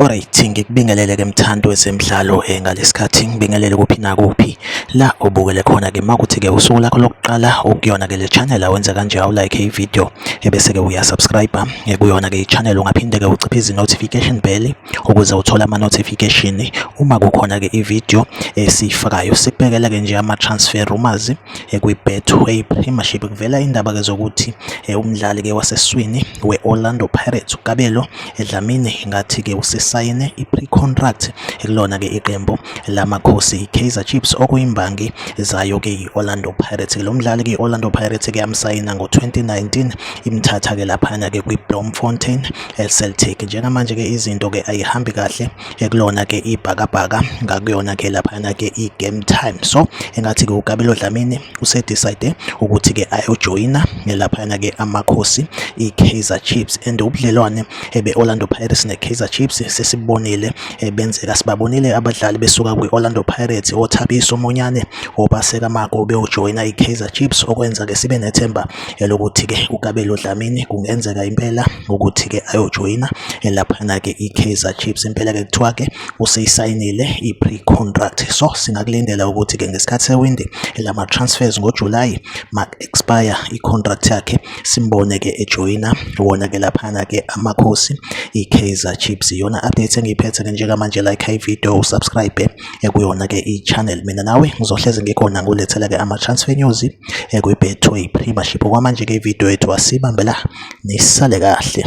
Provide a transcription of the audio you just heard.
Alright, ngikubingelele ke mthandi wezemidlalo ngalesikhathi ngibingelele kuphi nakuphi la obukele khona ke makuthi ke usuku lakho lokuqala ukuyona ke le channel awenze kanje awulike i-video ebese ke uyasubscribe kuyona ke i-channel. Ungaphinde ke uciphe notification bell ukuze uthole ama-notification uma kukhona ke i-video esiyifakayo. Sikubhekela ke nje ama-transfer rumors kwi-Betway Premiership. Kuvela indaba ke zokuthi umdlali ke waseswini we-Orlando Pirates uKabelo Dlamini ngathi ke usesayine i-pre-contract kulona ke iqembu lamakhosi i-Kaizer Chiefs, okuyimbangi zayo ke i-Orlando Pirates. Lo mdlali ke i-Orlando Pirates ke yamsayina ngo-2019, imthatha ke laphana ke kwi-Bloemfontein Celtic. Njengamanje ke izinto ke ayihambi kahle kulona ke ibhakabhaka ngakuyona ke laphana ke i-game time, so engathi ke uKabelo Dlamini usedecide ukuthi ke ayojoyina laphana ke amakhosi i-Kaizer Chiefs. And ubudlelwane be-Orlando Pirates ne-Kaizer Chiefs sesibonile benzeka, sibabonile abadlali besuka kwi-Orlando Pirates, oThabiso Monyane, oPaseka Mako, beyojoyina i-Kaizer Chiefs, okwenza ke sibe nethemba elokuthi ke uKabelo Dlamini kungenzeka impela ukuthi ke ayojoyina laphana ke i-Kaizer Chiefs. Impela ke kuthiwa ke useyisayinile i-pre-contract, so singakulindela ukuthi ke ngesikhathi sewindi lama transfers ngoJuly, mak-expire i-contract yakhe, simbone ke ejoyina wona ke laphana ke amakhosi i-Kaizer Chiefs. Iyona update engiyiphethe ke njengamanje. Like i-video, usubscribe kuyona ke i-channel. Mina nawe ngizohleze ngikhona ngulethela ke ama-transfer news kwi-Betway Premiership. Okwamanje ke i-video yethu asibambe la, nisale kahle.